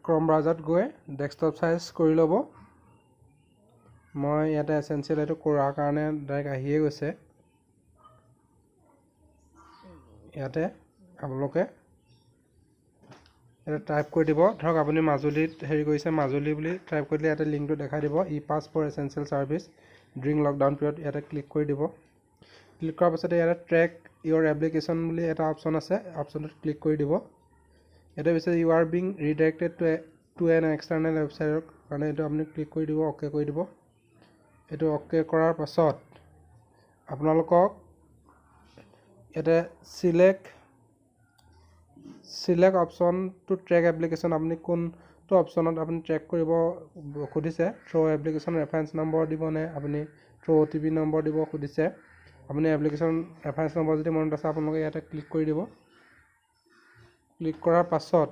ক্ৰম ব্ৰাউজাৰত গৈ desktop size কৰি ল'ব। মই ইয়াতে এচেঞ্চিয়েল এইটো কৰাৰ কাৰণে ডাইৰেক্ট আহিয়ে গৈছে। ইয়াতে আপোনালোকে ইয়াতে টাইপ কৰি দিব। ধৰক আপুনি মাজুলীত হেৰি কৰিছে, মাজুলী বুলি টাইপ কৰি দিলে ইয়াতে লিংকটো দেখাই দিব, e pass for essential service during lockdown period. ইয়াতে ক্লিক কৰি দিব। ক্লিক কৰাৰ পাছতে ইয়াতে ট্ৰেক ইয়ৰ এপ্লিকেশ্যন বুলি এটা অপশ্যন আছে, অপশ্যনটোত ক্লিক কৰি দিব। ইয়াতে পিছত you are being redirected to an external ৱেবছাইটৰ কাৰণে এইটো আপুনি ক্লিক কৰি দিব, অ'কে কৰি দিব। এইটো অ'কে কৰাৰ পাছত আপোনালোকক ইয়াতে select option to track application, আপুনি কোনটো অপশ্যনত আপুনি ট্ৰেক কৰিব সুধিছে। থ্ৰ' এপ্লিকেশ্যন ৰেফাৰেঞ্চ নম্বৰ দিবনে আপুনি থ্ৰ' অ'টিপি নম্বৰ দিব সুধিছে। আপুনি এপ্লিকেশ্যন ৰেফাৰেঞ্চ নম্বৰ যদি মনত আছে, আপোনালোকে ইয়াতে ক্লিক কৰি দিব। ক্লিক কৰাৰ পাছত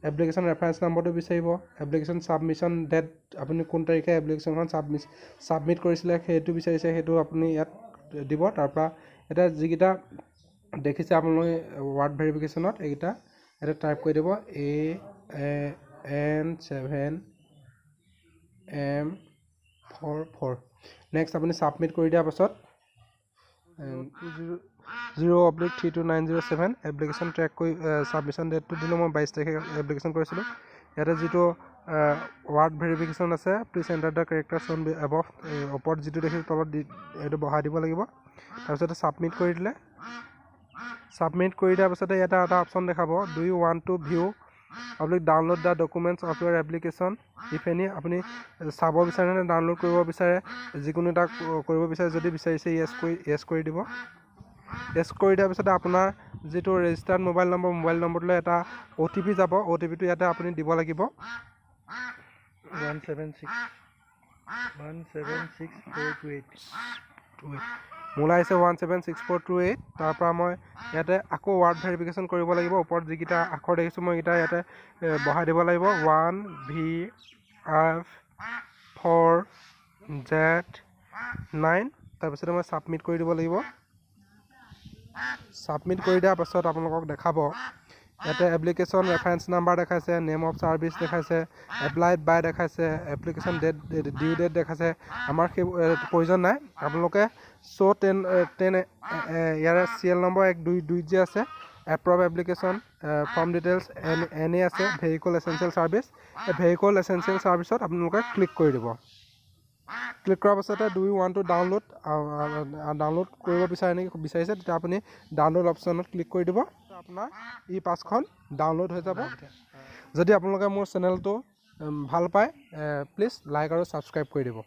এপ্লিকেশ্যন ৰেফাৰেঞ্চ নম্বৰটো বিচাৰিব, এপ্লিকেশ্যন ছাবমিশ্যন ডেট, আপুনি কোন তাৰিখে এপ্লিকেশ্যনখন ছাবমিট কৰিছিলে সেইটো বিচাৰিছে, সেইটো আপুনি ইয়াত দিব। তাৰপৰা এতিয়া যিকেইটা দেখিছে আপোনালোকে ৱাৰ্ড ভেৰিফিকেশ্যনত, এইকেইটা ইয়াতে টাইপ কৰি দিব, AN7M44। Next আপুনি ছাবমিট কৰি দিয়াৰ পাছত 20/32907 এপ্লিকেশ্যন ট্ৰেক কৰি ছাবমিশ্যন ডেটটো দিলোঁ মই 22 তাৰিখে এপ্লিকেশ্যন কৰিছিলোঁ। ইয়াতে যিটো ৱাৰ্ড ভেৰিফিকেশ্যন আছে, please enter the character shown above, ওপৰত যিটো দেখিছোঁ তলত দি এইটো বহাই দিব লাগিব। তাৰপিছতে ছাবমিট কৰি দিলে। ছাবমিট কৰি দিয়াৰ পাছতে ইয়াতে এটা অপশ্যন দেখাব, do you want to view oblique download the documents of your application if any। আপুনি চাব বিচাৰে নে ডাউনলোড কৰিব বিচাৰে, যিকোনো এটা কৰিব বিচাৰে, যদি বিচাৰিছে য়েছ কৰি দিব। য়েছ কৰি দিয়াৰ পিছতে আপোনাৰ যিটো ৰেজিষ্টাৰ্ড মোবাইল নম্বৰ, মোবাইল নম্বৰটোলৈ এটা অ'টিপি যাব। অ'টিপিটো ইয়াতে আপুনি দিব লাগিব। 176176 428। 28। মোলৈ আহিছে 176428। তাৰপৰা মই ইয়াতে আকৌ ৱাৰ্ড ভেৰিফিকেশ্যন কৰিব লাগিব। ওপৰত যিকেইটা আখৰ দেখিছোঁ মই এইকেইটা ইয়াতে বহাই দিব লাগিব, 1VF4Z9। তাৰপিছতে মই ছাবমিট কৰি দিব লাগিব। ছাবমিট কৰি দিয়াৰ পাছত আপোনালোকক দেখাব ইয়াতে এপ্লিকেশ্যন ৰেফাৰেঞ্চ নাম্বাৰ দেখাইছে, নেম অফ ছাৰ্ভিচ দেখাইছে, এপ্লাইড বাই দেখাইছে, এপ্লিকেশ্যন ডেট, ডিউ ডেট দেখাইছে। আমাৰ সেই প্ৰয়োজন নাই। আপোনালোকে চ' 10 10 ইয়াৰে চিৰিয়েল নম্বৰ 1 2 2 যে আছে, approve application form details NA আছে, ভেহিকল এচেঞ্চিয়েল ছাৰ্ভিচ, এই ভেহিকল এচেঞ্চিয়েল ছাৰ্ভিচত আপোনালোকে ক্লিক কৰি দিব। ক্লিক কৰাৰ পাছতে do you want to download, download কৰিব বিচাৰে নেকি বিচাৰিছে, তেতিয়া আপুনি ডাউনলোড অপশ্যনত ক্লিক কৰি দিব। আপোনাৰ ই পাছখন ডাউনলোড হৈ যাব। যদি আপোনালোকে মোৰ চেনেলটো ভাল পায়, প্লিজ লাইক আৰু ছাবস্ক্ৰাইব কৰি দিব।